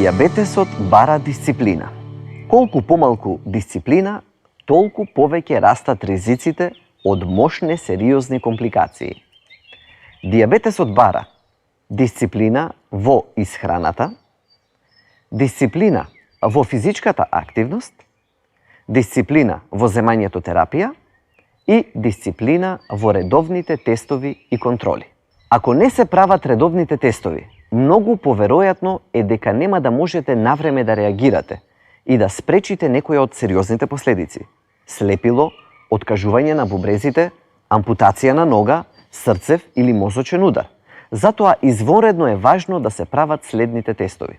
Дијабетесот бара дисциплина. Колку помалку дисциплина, толку повеќе растат ризиците од мошне сериозни компликации. Дијабетесот бара дисциплина во исхраната, дисциплина во физичката активност, дисциплина во земањето терапија и дисциплина во редовните тестови и контроли. Ако не се прават редовните тестови, многу поверојатно е дека нема да можете навреме да реагирате и да спречите некоја од сериозните последици. Слепило, откажување на бубрезите, ампутација на нога, срцев или мозочен удар. Затоа извонредно е важно да се прават следните тестови.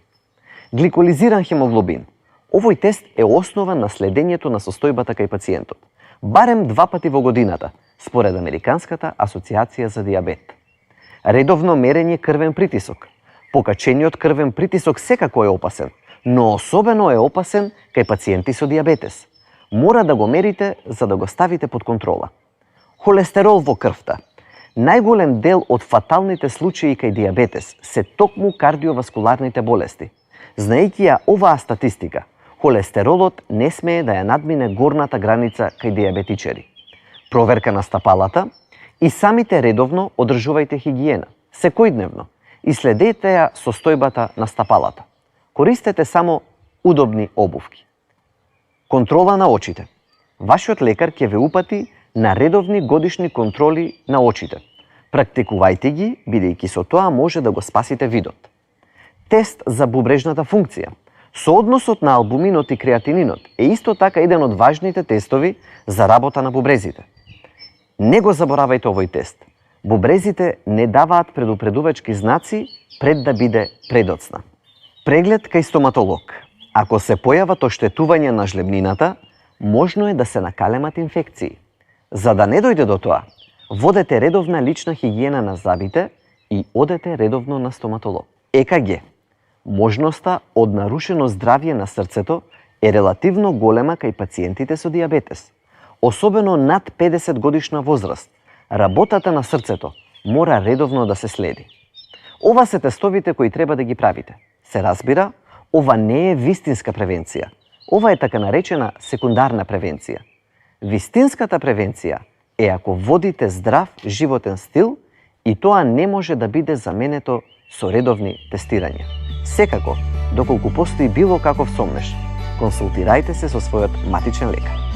Гликолизиран хемоглобин. Овој тест е основа на следењето на состојбата кај пациентот. Барем 2 пати во годината, според Американската асоциација за дијабет. Редовно мерење крвен притисок. Покачениот крвен притисок секако е опасен, но особено е опасен кај пациенти со дијабетес. Мора да го мерите за да го ставите под контрола. Холестерол во крвта. Најголем дел од фаталните случаи кај дијабетес се токму кардиоваскуларните болести. Знаејќи ја оваа статистика, холестеролот не смее да ја надмине горната граница кај дијабетичери. Проверка на стапалата и самите редовно одржувајте хигиена, секојдневно, и следете ја состојбата на стапалата. Користете само удобни обувки. Контрола на очите. Вашиот лекар ќе ве упати на редовни годишни контроли на очите. Практикувајте ги, бидејќи со тоа може да го спасите видот. Тест за бубрежната функција. Соодносот на албуминот и креатининот е исто така еден од важните тестови за работа на бубрезите. Не го заборавајте овој тест. Бубрезите не даваат предупредувачки знаци пред да биде предоцна. Преглед кај стоматолог. Ако се појават оштетување на жлебнината, можно е да се накалемат инфекции. За да не дојде до тоа, водете редовна лична хигиена на зъбите и одете редовно на стоматолог. ЕКГ. Можноста од нарушено здравје на срцето е релативно голема кај пациентите со дијабетес. Особено над 50 годишна возраст, работата на срцето мора редовно да се следи. Ова се тестовите кои треба да ги правите. Се разбира, ова не е вистинска превенција. Ова е така наречена секундарна превенција. Вистинската превенција е ако водите здрав животен стил и тоа не може да биде заменето со редовни тестирања. Секако, доколку постои било каков сомнеш, консултирајте се со својот матичен лекар.